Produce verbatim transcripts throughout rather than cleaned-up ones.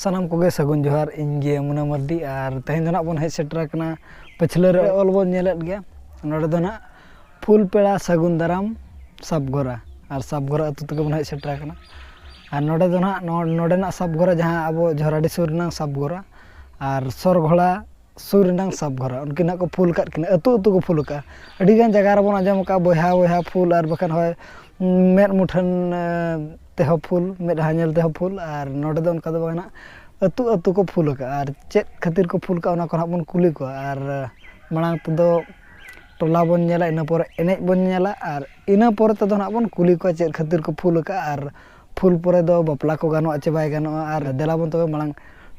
ᱥᱟᱱᱟᱢ ᱠᱚᱜᱮ ᱥᱟᱹᱜᱩᱱ ᱡᱚᱦᱟᱨ᱾ ᱤᱧ ᱜᱮ ᱢᱩᱱᱟ ᱢᱟᱨᱰᱤ᱾ ᱟᱨ ᱛᱮᱦᱮᱧ ᱫᱚ ᱱᱟᱜ ᱵᱚᱱ ᱦᱮᱡ ᱥᱮᱴᱮᱨ ᱟᱠᱟᱱᱟ ᱯᱟᱹᱪᱷᱞᱟᱹ ᱨᱮ᱾ ᱚᱞ ᱵᱚᱱ ᱧᱮᱞᱮᱫ ᱜᱮᱭᱟ, ᱱᱚᱰᱮ ᱫᱚ ᱱᱟᱜ ᱯᱷᱩᱞ ᱯᱮᱲᱟ ᱥᱟᱹᱜᱩᱱ ᱫᱟᱨᱟᱢ ᱥᱟᱵᱜᱷᱚᱨᱟ᱾ ᱟᱨ ᱥᱟᱵᱜᱷᱚᱨᱟ ᱟᱹᱛᱩ ᱛᱮᱜᱮ ᱵᱚᱱ ᱦᱮᱡ ᱥᱮᱴᱮᱨ ᱟᱠᱟᱱᱟ᱾ ᱟᱨ ᱱᱚᱰᱮ ᱫᱚ ᱱᱟᱜ ᱱᱚ- ᱱᱚᱰᱮᱱᱟᱜ ᱥᱟᱵᱜᱷᱚᱨᱟ, ᱡᱟᱦᱟᱸ ᱟᱵᱚ ᱡᱷᱚᱨᱟᱰᱤ ᱥᱩᱨ ᱨᱮᱱᱟᱜ ᱥᱟᱵᱜᱷᱚᱨᱟ ᱟᱨ ᱥᱚᱨᱜᱷᱚᱲᱟ ᱥᱩᱨ ᱨᱮᱱᱟᱜ ᱥᱟᱵᱜᱷᱚᱨᱟ, ᱩᱱᱠᱤᱱ ᱱᱟᱜ ᱠᱚ ᱯᱷᱩᱞ ᱟᱠᱟᱫ ᱠᱤᱱᱟ, ᱟᱹᱛᱩ ᱟᱹᱛᱩ ᱠᱚ ᱯᱷᱩᱞ ᱟᱠᱟᱫᱼᱟ᱾ ᱟᱹᱰᱤ ᱜᱟᱱ ᱡᱟᱭᱜᱟ ᱨᱮᱵᱚᱱ ᱟᱸᱡᱚᱢ ᱟᱠᱟᱫᱼᱟ ᱵᱚᱭᱦᱟ ᱵᱚᱭᱦᱟ ᱯᱷᱩᱞ, ᱟᱨ ᱵᱟᱠᱷᱟᱱ ᱦᱚᱭ ᱢᱮᱫ ᱢᱩᱴᱷᱟᱹᱱ ᱮ, ᱛᱮᱦᱚᱸ ᱯᱷᱩᱞ, ᱢᱮᱫᱦᱟ ᱧᱮᱞ ᱛᱮᱦᱚᱸ ᱯᱷᱩᱞ᱾ ᱟᱨ ᱱᱚᱰᱮ ᱫᱚ ᱚᱱᱠᱟ ᱫᱚ ᱵᱟᱝ ᱱᱟᱜ, ᱟᱹᱛᱩ ᱟᱹᱛᱩ ᱠᱚ ᱯᱷᱩᱞ ᱟᱠᱟᱫᱼᱟ᱾ ᱟᱨ ᱪᱮᱫ ᱠᱷᱟᱹᱛᱤᱨ ᱠᱚ ᱯᱷᱩᱞ ᱟᱠᱟᱫᱼᱟ, ᱚᱱᱟ ᱠᱚ ᱱᱟᱜ ᱵᱚᱱ ᱠᱩᱞᱤ ᱠᱚᱣᱟ᱾ ᱟᱨ ᱮ, ᱢᱟᱲᱟᱝ ᱛᱮᱫᱚ ᱴᱚᱞᱟ ᱵᱚᱱ ᱧᱮᱞᱟ, ᱤᱱᱟᱹ ᱯᱚᱨᱮ ᱮᱱᱮᱡ ᱵᱚᱱ ᱧᱮᱞᱟ, ᱟᱨ ᱤᱱᱟᱹ ᱯᱚᱨᱮ ᱛᱮᱫᱚ ᱱᱟᱜ ᱵᱚᱱ ᱠᱩᱞᱤ ᱠᱚᱣᱟ ᱪᱮᱫ ᱠᱷᱟᱹᱛᱤᱨ ᱠᱚ ᱯᱷᱩᱞ ᱟᱠᱟᱫᱼᱟ, ᱟᱨ ᱯᱷᱩᱞ ᱯᱚᱨᱮ ᱫᱚ ᱵᱟᱯᱞᱟ ᱠᱚ ᱜᱟᱱᱚᱜᱼᱟ ᱪᱮ ᱵᱟᱭ ᱜᱟᱱᱚᱜᱼᱟ᱾ ᱟᱨ ᱫᱮᱞᱟ ᱵᱚᱱ ᱛᱚᱵᱮ ᱢᱟᱲᱟᱝ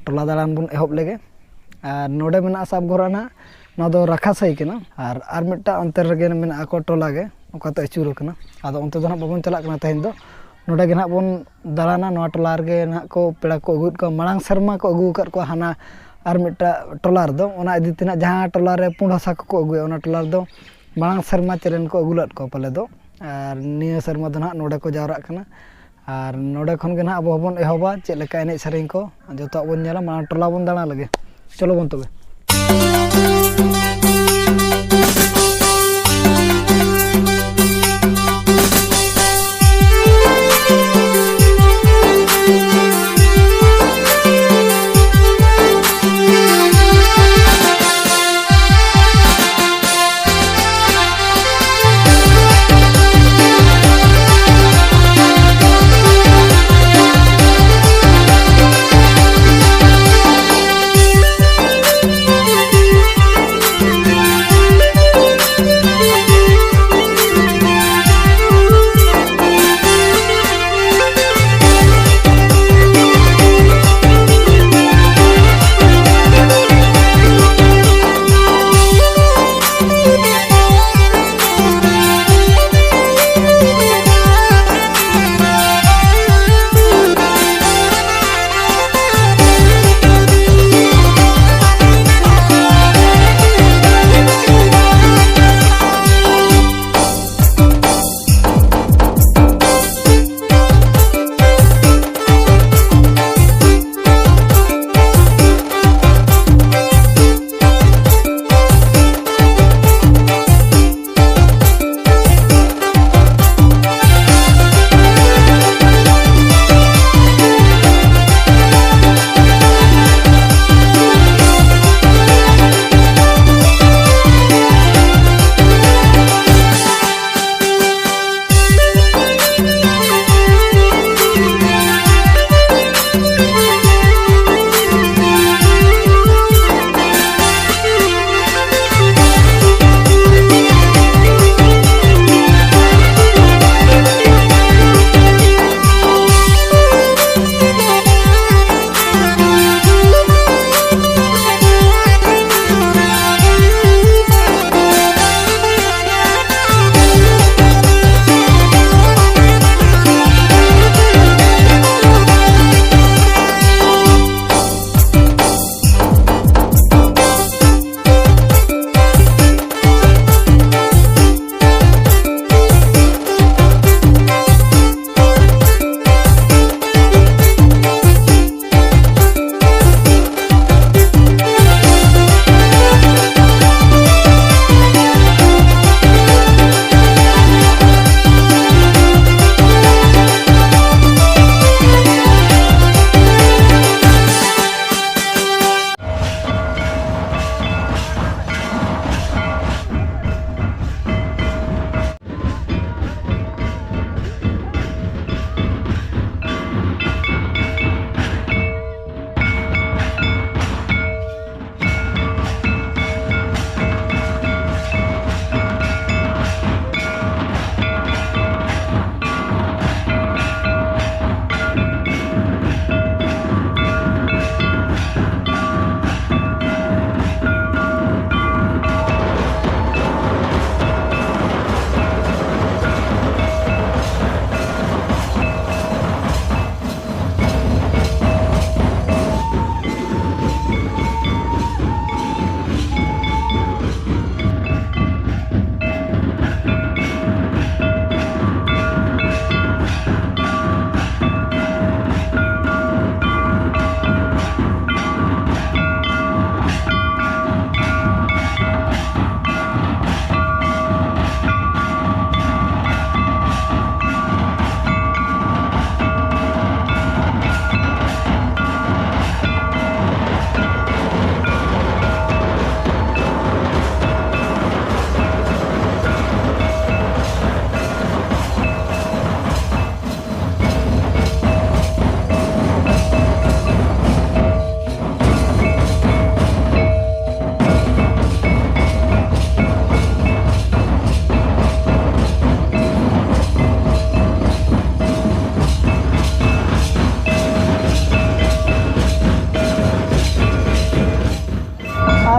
ᱴᱚᱞᱟ ᱫᱟᱬᱟᱱ ᱵᱚᱱ ᱮᱦᱚᱵ ᱞᱮᱜᱮ᱾ ᱟᱨ ᱱᱚᱰᱮ ᱢᱮᱱᱟᱜᱼᱟ ᱥᱟᱵᱜᱷᱚᱨᱟ ᱱᱟᱜ, ᱱᱚᱣᱟ ᱫᱚ ᱨᱟᱠᱷᱟ ᱥᱟᱹᱦᱤ ᱠᱟᱱᱟ᱾ ᱟᱨ ᱟᱨ ᱢᱤᱫᱴᱟᱝ ᱚᱱᱛᱮ ᱨᱮᱜᱮ ᱢᱮᱱᱟᱜᱼᱟ ᱠᱚ ᱴᱚᱞᱟ ᱜᱮ, ᱚᱠᱟᱛᱮ ᱟᱹᱪᱩᱨ ᱟᱠᱟᱱᱟ᱾ ᱟᱫᱚ ᱚᱱᱛᱮ ᱫᱚ ᱱᱟᱜ ᱵᱟᱵᱚᱱ ᱪᱟᱞᱟᱜ ᱠᱟᱱᱟ ᱛᱮᱦᱮᱧ ᱫᱚ᱾ ᱱᱚᱰᱮ ᱜᱮ ᱱᱟᱜ ᱵᱚᱱ ᱫᱟᱬᱟᱱᱟ᱾ ᱱᱚᱣᱟ ᱴᱚᱞᱟ ᱨᱮᱜᱮ ᱱᱟᱜ ᱠᱚ ᱯᱮᱲᱟ ᱠᱚ ᱟᱹᱜᱩᱭᱮᱫ ᱠᱚᱣᱟ᱾ ᱢᱟᱲᱟᱝ ᱥᱮᱨᱢᱟ ᱠᱚ ᱟᱹᱜᱩ ᱟᱠᱟᱫ ᱠᱚᱣᱟ ᱦᱟᱱᱟ ᱟᱨ ᱢᱤᱫᱴᱟᱝ ᱴᱚᱞᱟ ᱨᱮᱫᱚ, ᱚᱱᱟ ᱤᱫᱤ ᱛᱮ ᱱᱟᱜ ᱡᱟᱦᱟᱸ ᱴᱚᱞᱟ ᱨᱮ ᱯᱩᱸᱰ ᱦᱟᱥᱟ ᱠᱚᱠᱚ ᱟᱹᱜᱩᱭᱟ, ᱚᱱᱟ ᱴᱚᱞᱟ ᱨᱮᱫᱚ ᱢᱟᱲᱟᱝ ᱥᱮᱨᱢᱟ ᱪᱮᱨᱮᱱ ᱠᱚ ᱟᱹᱜᱩ ᱞᱮᱫ ᱠᱚᱣᱟ ᱯᱟᱞᱮ ᱫᱚ᱾ ᱟᱨ ᱱᱤᱭᱟᱹ ᱥᱮᱨᱢᱟ ᱫᱚ ᱱᱟᱜ ᱱᱚᱰᱮ ᱠᱚ ᱡᱟᱣᱨᱟᱜ ᱠᱟᱱᱟ᱾ ᱟᱨ ᱱᱚᱰᱮ ᱠᱷᱚᱱ ᱜᱮ ᱱᱟᱜ ᱟᱵᱚ ᱦᱚᱸᱵᱚᱱ ᱮᱦᱚᱵᱟ ᱪᱮᱫ ᱞᱮᱠᱟ ᱮᱱᱮᱡ ᱥᱮᱨᱮᱧ ᱠᱚ, ᱡᱚᱛᱚᱣᱟᱜ ᱵᱚᱱ ᱧᱮᱞᱟ᱾ ᱢᱟᱲᱟᱝ ᱴᱚᱞᱟ ᱵᱚᱱ ᱫᱟᱬᱟ ᱞᱮᱜᱮ᱾ ᱪᱚᱞᱚ ᱵᱚᱱ ᱛᱚᱵᱮ᱾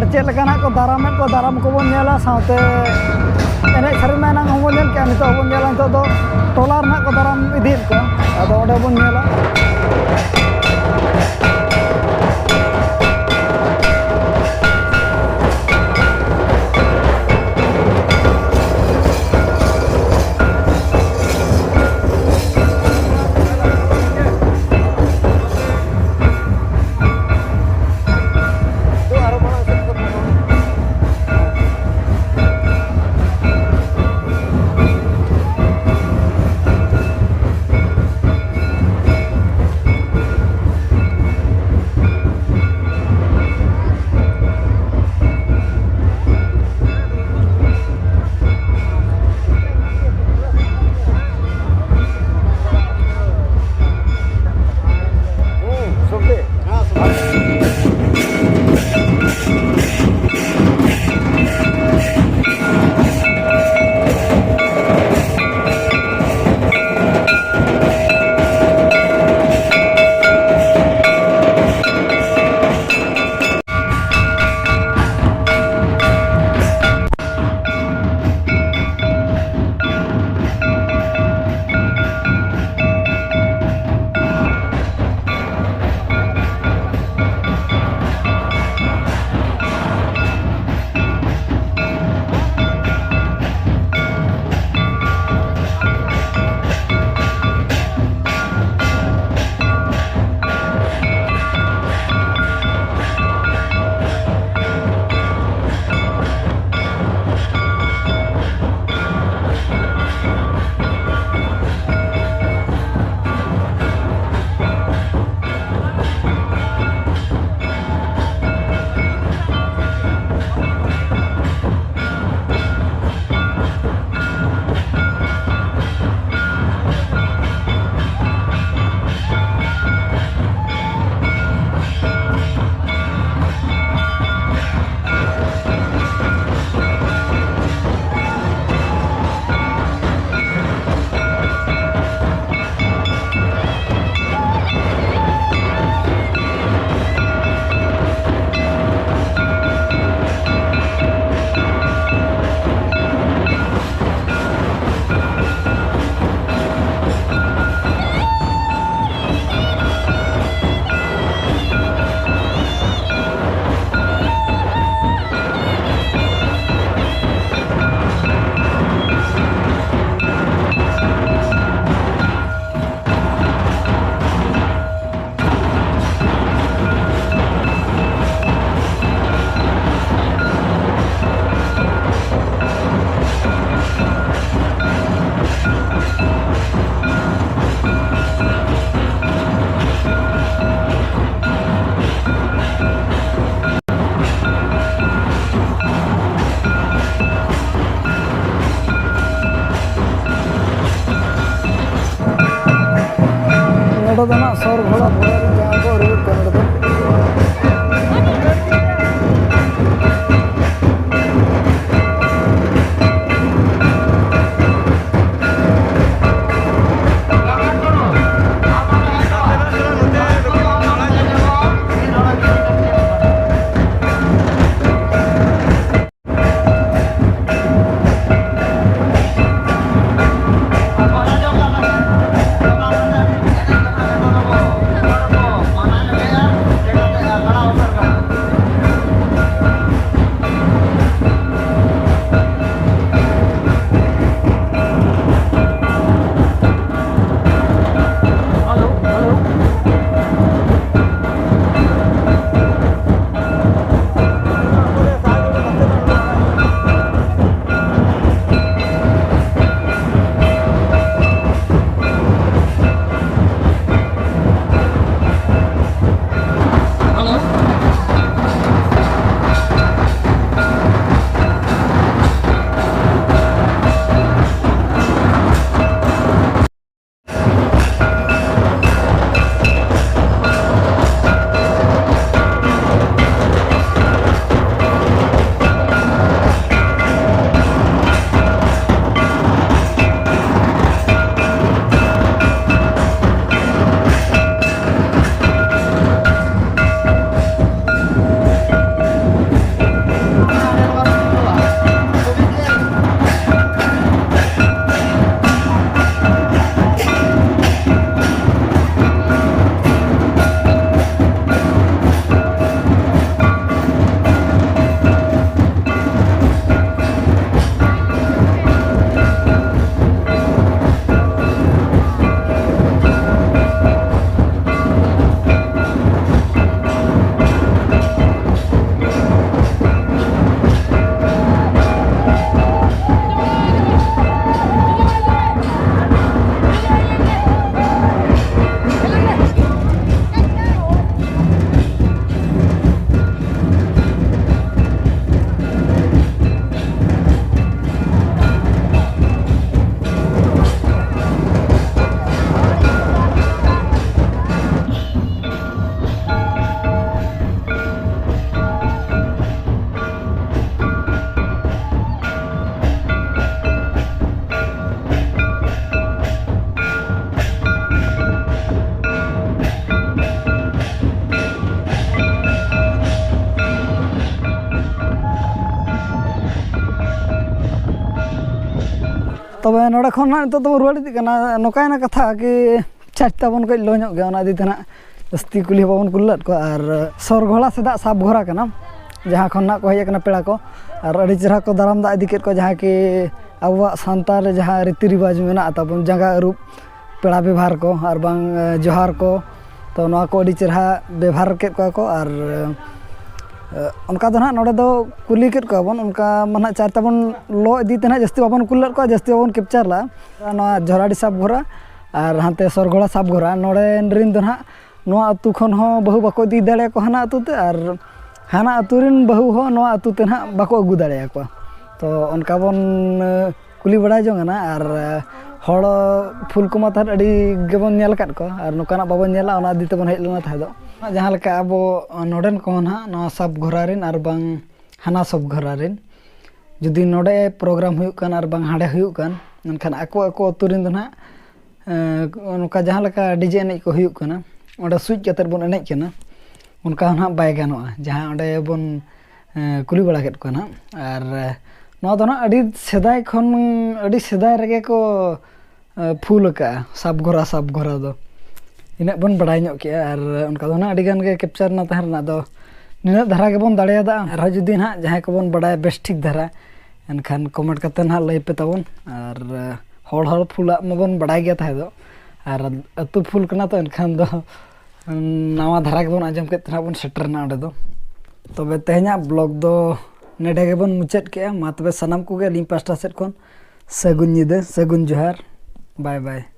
ᱪᱮᱫ ᱞᱮᱠᱟ ᱱᱟᱜ ᱠᱚ ᱫᱟᱨᱟᱢᱮᱫ ᱠᱚ, ᱫᱟᱨᱟᱢ ᱠᱚᱵᱚᱱ ᱧᱮᱞᱟ, ᱥᱟᱶᱛᱮ ᱮᱱᱮᱡ ᱥᱮᱨᱮᱧ ᱢᱟ ᱮᱱᱟᱝ ᱦᱚᱸᱵᱚᱱ ᱧᱮᱞ ᱠᱮᱜᱼᱟ, ᱱᱤᱛᱚᱜ ᱦᱚᱸᱵᱚᱱ ᱧᱮᱞᱟ, ᱱᱤᱛᱚᱜ ᱫᱚ ᱴᱚᱞᱟ ᱨᱮ ᱱᱟᱜ ᱠᱚ ᱫᱟᱨᱟᱢ ᱤᱫᱤᱭᱮᱫ ᱠᱚᱣᱟ, ᱟᱫᱚ ᱚᱸᱰᱮ ᱵᱚᱱ ᱧᱮᱞᱟ᱾ ᱛᱚᱵᱮ ᱱᱚᱰᱮ ᱠᱷᱚᱱ ᱱᱟᱜ ᱱᱤᱛᱚᱜ ᱫᱚᱵᱚᱱ ᱨᱩᱣᱟᱹᱲ ᱤᱫᱤᱜ ᱠᱟᱱᱟ᱾ ᱱᱚᱝᱠᱟᱭᱮᱱᱟ ᱠᱟᱛᱷᱟ ᱠᱤ ᱪᱟᱨᱪ ᱛᱟᱵᱚᱱ ᱠᱟᱹᱡ ᱞᱚ ᱧᱚᱜ ᱜᱮᱭᱟ, ᱚᱱᱟ ᱤᱫᱤ ᱛᱮ ᱱᱟᱜ ᱡᱟᱹᱥᱛᱤ ᱠᱩᱞᱤ ᱦᱚᱸ ᱵᱟᱵᱚᱱ ᱠᱩᱞᱤ ᱞᱮᱫ ᱠᱚᱣᱟ᱾ ᱟᱨ ᱥᱚᱨᱜᱷᱚᱲᱟ ᱥᱮᱫᱟᱜ ᱥᱟᱵ ᱜᱷᱚᱨᱟ ᱠᱟᱱᱟ, ᱡᱟᱦᱟᱸ ᱠᱷᱚᱱ ᱱᱟᱜ ᱠᱚ ᱦᱮᱡ ᱟᱠᱟᱱᱟ ᱯᱮᱲᱟ ᱠᱚ᱾ ᱟᱨ ᱟᱹᱰᱤ ᱪᱮᱦᱨᱟ ᱠᱚ ᱫᱟᱨᱟᱢ ᱫᱟᱜ ᱤᱫᱤ ᱠᱮᱫ ᱠᱚᱣᱟ, ᱡᱟᱦᱟᱸ ᱠᱤ ᱟᱵᱚᱣᱟᱜ ᱥᱟᱱᱛᱟᱲ ᱨᱮ ᱡᱟᱦᱟᱸ ᱨᱤᱛᱤ ᱨᱤᱣᱟᱡᱽ ᱢᱮᱱᱟᱜ ᱛᱟᱵᱚᱱ, ᱡᱟᱸᱜᱟ ᱟᱹᱨᱩᱵ, ᱯᱮᱲᱟ ᱵᱮᱵᱷᱟᱨ ᱠᱚ ᱟᱨ ᱵᱟᱝ, ᱮ, ᱡᱚᱦᱟᱨ ᱠᱚ, ᱛᱚ ᱱᱚᱣᱟ ᱠᱚ ᱟᱹᱰᱤ ᱪᱮᱦᱨᱟ ᱵᱮᱵᱷᱟᱨ ᱠᱮᱫ ᱠᱚᱣᱟ ᱠᱚ᱾ ᱟᱨ, ᱮ, ᱚᱱᱠᱟ ᱫᱚ ᱱᱟᱦᱟᱜ ᱱᱚᱰᱮ ᱫᱚ ᱠᱩᱞᱤ ᱠᱮᱫ ᱠᱚᱣᱟ ᱵᱚᱱ, ᱚᱱᱠᱟ ᱢᱟ ᱱᱟᱦᱟᱜ ᱪᱟᱨᱪ ᱛᱟᱵᱚᱱ ᱞᱚ ᱤᱫᱤ ᱛᱮ ᱱᱟᱦᱟᱜ ᱡᱟᱹᱥᱛᱤ ᱵᱟᱵᱚᱱ ᱠᱩᱞᱤ ᱞᱮᱫ ᱠᱚᱣᱟ, ᱡᱟᱹᱥᱛᱤ ᱵᱟᱵᱚᱱ ᱠᱮᱯᱪᱟᱨ ᱞᱮᱫᱼᱟ᱾ ᱱᱚᱣᱟ ᱡᱷᱚᱨᱟᱰᱤ ᱥᱟᱵ ᱜᱷᱚᱨᱟ ᱟᱨ ᱦᱟᱱᱛᱮ ᱥᱚᱨᱜᱚᱲᱟ ᱥᱟᱵ ᱜᱷᱚᱨᱟ, ᱱᱚᱰᱮ ᱨᱮᱱ ᱫᱚ ᱱᱟᱦᱟᱜ ᱱᱚᱣᱟ ᱟᱹᱛᱩ ᱠᱷᱚᱱ ᱦᱚᱸ ᱵᱟᱹᱦᱩ ᱵᱟᱠᱚ ᱤᱫᱤ ᱫᱟᱲᱮᱭᱟᱠᱚ ᱦᱟᱱᱟ ᱟᱹᱛᱩ ᱛᱮ, ᱟᱨ ᱦᱟᱱᱟ ᱟᱹᱛᱩ ᱨᱮᱱ ᱵᱟᱹᱦᱩ ᱦᱚᱸ ᱱᱚᱣᱟ ᱟᱹᱛᱩ ᱛᱮ ᱱᱟᱦᱟᱜ ᱵᱟᱠᱚ ᱟᱹᱜᱩ ᱫᱟᱲᱮᱭᱟᱠᱚᱣᱟ᱾ ᱛᱚ ᱚᱱᱠᱟ ᱵᱚᱱ, ᱮ, ᱠᱩᱞᱤ ᱵᱟᱲᱟᱭ ᱡᱚᱝ ᱠᱟᱱᱟ᱾ ᱟᱨ, ᱮ, ᱦᱚᱲ ᱯᱷᱩᱞ ᱠᱚᱢᱟ ᱛᱟᱦᱮᱸᱫ ᱟᱹᱰᱤ ᱜᱮᱵᱚᱱ ᱧᱮᱞ ᱟᱠᱟᱫ ᱠᱚᱣᱟ, ᱟᱨ ᱱᱚᱝᱠᱟᱱᱟᱜ ᱵᱟᱵᱚᱱ ᱧᱮᱞᱟ, ᱚᱱᱟ ᱤᱫᱤ ᱛᱮᱵᱚᱱ ᱦᱮᱡ ᱞᱮᱱᱟ ᱛᱟᱦᱮᱸ ᱫᱚ᱾ ᱡᱟᱦᱟᱸ ᱞᱮᱠᱟ ᱟᱵᱚ ᱱᱚᱰᱮᱱ ᱠᱚᱦᱚᱸ ᱱᱟᱦᱟᱜ ᱱᱚᱣᱟ ᱥᱟᱵ ᱜᱷᱚᱨᱟ ᱨᱮᱱ ᱟᱨ ᱵᱟᱝ ᱦᱟᱱᱟ ᱥᱟᱵ ᱜᱷᱚᱨᱟ ᱨᱮᱱ, ᱡᱩᱫᱤ ᱱᱚᱰᱮ ᱯᱨᱳᱜᱨᱟᱢ ᱦᱩᱭᱩᱜ ᱠᱟᱱ ᱟᱨ ᱵᱟᱝ ᱦᱟᱸᱰᱮ ᱦᱩᱭᱩᱜ ᱠᱟᱱ, ᱢᱮᱱᱠᱷᱟᱱ ᱟᱠᱚ ᱟᱠᱚ ᱟᱹᱛᱩ ᱨᱮᱱ ᱫᱚ ᱱᱟᱦᱟᱜ, ᱮ, ᱱᱚᱝᱠᱟ ᱡᱟᱦᱟᱸ ᱞᱮᱠᱟ ᱰᱤᱡᱮ ᱮᱱᱮᱡ ᱠᱚ ᱦᱩᱭᱩᱜ ᱠᱟᱱᱟ, ᱚᱸᱰᱮ ᱥᱩᱡ ᱠᱟᱛᱮᱫ ᱵᱚᱱ ᱮᱱᱮᱡ ᱠᱟᱱᱟ, ᱚᱱᱠᱟ ᱦᱚᱸ ᱱᱟᱦᱟᱜ ᱵᱟᱭ ᱜᱟᱱᱚᱜᱼᱟ᱾ ᱡᱟᱦᱟᱸ ᱚᱸᱰᱮ ᱵᱚᱱ, ᱮ, ᱠᱩᱞᱤ ᱵᱟᱲᱟ ᱠᱮᱫ ᱠᱚᱣᱟ ᱱᱟᱦᱟᱜ᱾ ᱟᱨ, ᱮ, ᱱᱚᱣᱟ ᱫᱚ ᱱᱟᱦᱟᱜ ᱟᱹᱰᱤ ᱥᱮᱫᱟᱭ ᱠᱷᱚᱱ, ᱟᱹᱰᱤ ᱥᱮᱫᱟᱭ ᱨᱮᱜᱮ ᱠᱚ, ᱮ, ᱯᱷᱩᱞ ᱟᱠᱟᱫᱼᱟ ᱥᱟᱵ ᱜᱷᱚᱨᱟ, ᱥᱟᱵ ᱜᱷᱚᱨᱟ ᱫᱚ᱾ ᱤᱱᱟᱹᱜ ᱵᱚᱱ ᱵᱟᱲᱟᱭ ᱧᱚᱜ ᱠᱮᱜᱼᱟ᱾ ᱟᱨ ᱚᱱᱠᱟ ᱫᱚ ᱱᱟᱦᱟᱜ ᱟᱹᱰᱤ ᱜᱟᱱ ᱜᱮ ᱠᱮᱯᱪᱟᱨ ᱨᱮᱱᱟᱜ ᱛᱟᱦᱮᱸ ᱞᱮᱱᱟ᱾ ᱟᱫᱚ ᱱᱤᱱᱟᱹᱜ ᱫᱷᱟᱨᱟ ᱜᱮᱵᱚᱱ ᱫᱟᱲᱮᱭᱟᱫᱟ᱾ ᱟᱨᱦᱚᱸ ᱡᱩᱫᱤ ᱱᱟᱦᱟᱜ ᱡᱟᱦᱟᱸᱭ ᱠᱚᱵᱚᱱ ᱵᱟᱲᱟᱭᱟ ᱵᱮᱥ ᱴᱷᱤᱠ ᱫᱷᱟᱨᱟ, ᱮᱱᱠᱷᱟᱱ ᱠᱚᱢᱮᱱᱴ ᱠᱟᱛᱮ ᱱᱟᱦᱟᱜ ᱞᱟᱹᱭ ᱯᱮ ᱛᱟᱵᱚᱱ᱾ ᱟᱨ, ᱮ, ᱦᱚᱲ ᱦᱚᱲ ᱯᱷᱩᱞᱟᱜ ᱢᱟᱵᱚᱱ ᱵᱟᱲᱟᱭ ᱜᱮᱭᱟ ᱛᱟᱦᱮᱸ ᱫᱚ, ᱟᱨ ᱟᱹᱛᱩ ᱯᱷᱩᱞ ᱠᱟᱱᱟ ᱛᱚ, ᱮᱱᱠᱷᱟᱱ ᱫᱚ ᱱᱟᱣᱟ ᱫᱷᱟᱨᱟ ᱜᱮᱵᱚᱱ ᱟᱸᱡᱚᱢ ᱠᱮᱫ ᱛᱮ ᱱᱟᱦᱟᱜ ᱵᱚᱱ ᱥᱮᱴᱮᱨ ᱮᱱᱟ ᱚᱸᱰᱮ ᱫᱚ᱾ ᱛᱚᱵᱮ ᱛᱮᱦᱮᱧᱟᱜ ᱵᱞᱚᱜ ᱫᱚ ᱱᱚᱰᱮ ᱜᱮᱵᱚᱱ ᱢᱩᱪᱟᱹᱫ ᱠᱮᱜᱼᱟ᱾ ᱢᱟ ᱛᱚᱵᱮ ᱥᱟᱱᱟᱢ ᱠᱚᱜᱮ ᱟᱹᱞᱤᱧ ᱯᱟᱥᱴᱟ ᱥᱮᱫ ᱠᱷᱚᱱ ᱥᱟᱹᱜᱩᱱ ᱧᱤᱫᱟᱹ, ᱥᱟᱹᱜᱩᱱ ᱡᱚᱦᱟᱨ, ᱵᱟᱭ ᱵᱟᱭ᱾